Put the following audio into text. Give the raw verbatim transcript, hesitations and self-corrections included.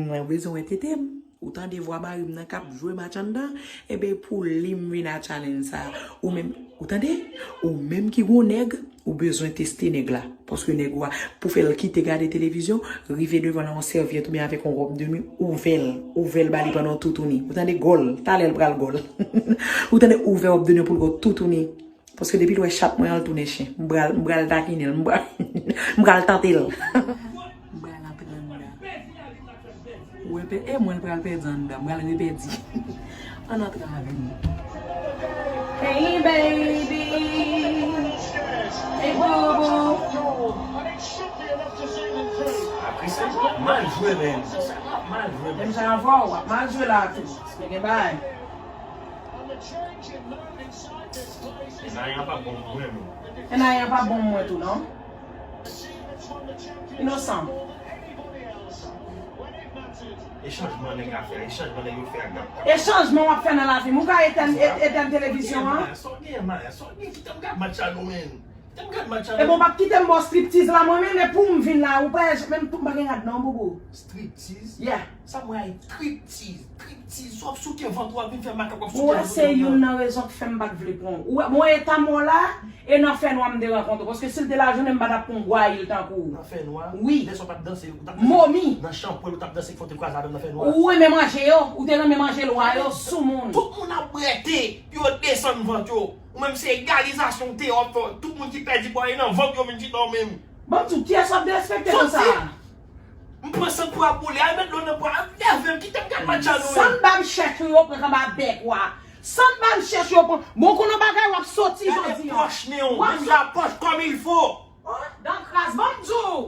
Mwen bezwen wè tete m. Ou tande vwa mari m nan k ap jwe match anndan? Enben, pou li m vin a challenge sa. Ou menm, ou tande? Ou menm ki gon nèg, ou bezwen teste nèg la. Paske nèg ou a, pou fè l kite gade televizyon, rive devan l yon sèvyèt oubyen avèk yon wòb de nwi, ouvè l, ouvè l ba li pandan w toutouni. Ou tande? Gòl, talè l pral gòl. Ou tande? Ouvè wòb de nwi pou l gòl toutouni. Paske depi l wè chat mwen an, l tounen chen. M pral, m pral takinen l, m pral, m pral tante l. M pral antre anndan. Ou wè, e mwen l pral pèdi anndan, m pral repèdi. Ann antre avè m. Hey baby. Hey bobo. Apre sa, w ap mal jwe, men. Sa w ap mal jwe, men. Menm jan avè w, w ap mal jwe la tou. Men gen bagay. Enayan pa bon pou mwen, men. Enayan pa bon pou mwen tou, non. Inosan. E chanjman nèg la fè, e chanjman nèg yo fè ak Gap. E chanjman w ap fè nan lavi m. Ou ka etèn, e- etèn televizyon an. Sa w gen, Maya? Sa w gen? Kite m gad match la non, men. Kite m gad match la non. Ebyen, w p ap kite m ba w striptiz la, mwen menm, e pou m vin la, ou pa, menm tou m pa gen rad non, bobo. Striptiz? Yeah. Sa mwen ay triptiz, triptiz. Sa w ap souke vant ou, w ap vin fè makak, w ap souke vant ou. Ou wè, se youn nan rezon k fè m pa t vle pran w. Ou wè, mwen eta mò la, e nan fènwa m te rankontre w. Paske si l te lajounen, m pa t ap pran w gwayil tankou w. Nan fènwa? Wi. Lè sa w t ap danse, ou t ap danse. Momi. Nan chanpwèl, ou t ap danse k fè w te kwaze avè m nan fènwa. Ou renmen manje yo, ou te renmen manje lwa yo, soumoun. Tout moun ap brete pou yo desann vant yo. Ou menm se egalizasyon w te ofè, tout moun ki pèdi bò yo nan vant yo vin chita w menm. Ban m di w, kiyès w ap derespekte konsa? Soti! M pran san pou a boule, al met dlo nan pwa, al nève m, kite m gad match la non. San bab chèch ou yo pran anba bèk ou a. San bab chèch ou yo pran. Bon, konnen bagay w ap soti jodi an. Gade pòch nen w, menm jan pòch comme il faut. Dan kras, ban m di w.